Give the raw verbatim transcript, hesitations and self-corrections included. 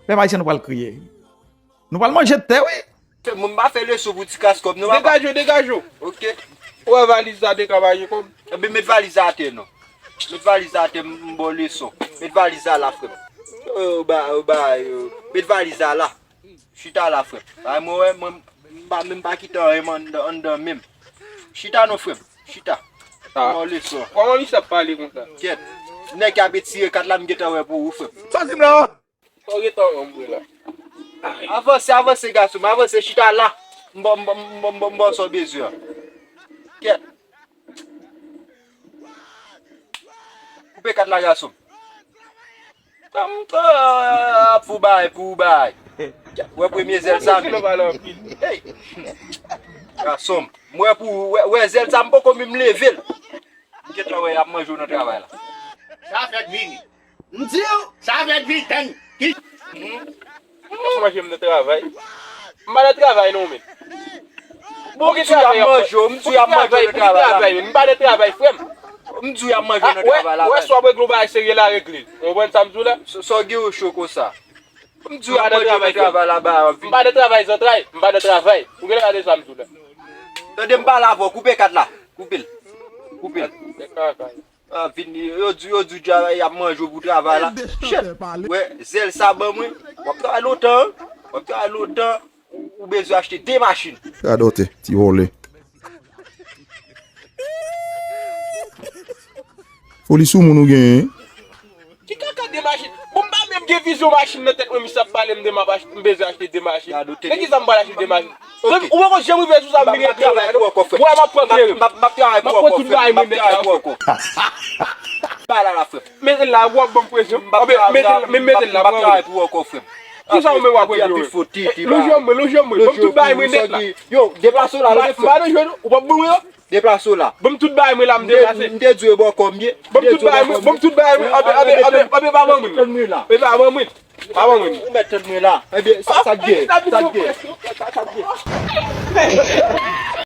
Pèp ayisyen, nou pral kriye. Nou pral manje tè, wi. Mwen pa fè leson pou ti kras kòb, non, papa. Degaje w, degaje w. Ok. Ou wè valiz la degaje kòb. Ebyen, met valiz la atè, non. Met valiz la atè, m, m ba w leson. Met valiz la la, frè m. Yo, yo, ba, yo, ba, yo. Met valiz la la. Chita la, frè m. Bay mwen wè, mwen, m pa menm pa kite anyen anndan, anndan men m. Chita non, frè m. Chita. Ah. M ba w leson. Kòman misye ap pale konsa? Kyèt. Nèg k ap etire kat la, m gentan wè pou ou, frè m. Sa w di m la? Sa w gentan wè m vre la? Avanse, avanse, gason m, avanse, chita la. M ba, m ba, m ba, m ba, m ba w sa w bezwen an. Kyèt. Koupe kat la, gason m. Tanm, tanm, pou bay, pou bay. Wè premye zèl sa, men. Hey! Gason m. M wè pou, wè, wè zèl sa, m poko menm leve l. M gentan wè y ap manje w nan travay la. Sa fèk vini. M di w, sa fèk vini, tann. Ki Ap manje m nan travay. M pa nan travay non, men. Bon, ki travay ap manje w, m di w y ap manje w nan travay la. M pa nan travay, frè m. M di w y ap manje w nan travay la. Wè, si w ap regle yon bagay serye la, regle l. Ou konprann sa m di w la? Sa w gen yo cho konsa? M di w y ap manje w nan travay la, ba. M pa nan travay, zantray. M pa nan travay. Ou genlè gade sa m di w la. Tande m pale avè w, koupe kat la. Koupe l. Koupe l. Ah, vin, yo di, yo di w y ap manje w pou travay la. Shit. Wè, zèl sa ban mwen. W ap travay lontan, wi. W ap travay lontan. Ou, ou bezwen achte de machin. Radote, ti vòlè. Foli sou moun ou genyen. Ki kaka de machin? Bon, m pa menm gen vizyon machin nan tèt mwen, misye ap pale m de m ap achte, m bezwen achte de machin. Gade, de ki sa m pral achte de machin? Ok. Ou poko janm rive sou sa, m vin rete la. Wè, m ap pran kleren. M ap, m ap travay pou ou ankò, frè m. M ap pran tout bagay mwen nèt la. Ba la la, frè m. Mete l la, w ap ban m presyon. M ap travay, m ap, m ap travay pou ou ankò, frè m. Kisa ou menm w ap regle? Lonje mwen, lonje mwen. Ban m tout bagay mwen nèt la. Yo, deplase w la, non, frè m. M pa nan jwe, non. Ou p ap ban mwen yo? Deplase w la. Ban m tout bagay mwen la, m deplase. M te di w e bò kò m ye. Ban m tout bagay mwen, ban m tout bagay mwen. Anben, anben, anben, anben, pa ban mwen. Tann mwen la. E pa ban mwen. Pa ban mwen. Ou mèt tann mwen la. Ebyen, sa, sa k gen? Sa k gen? Sa, sa k gen?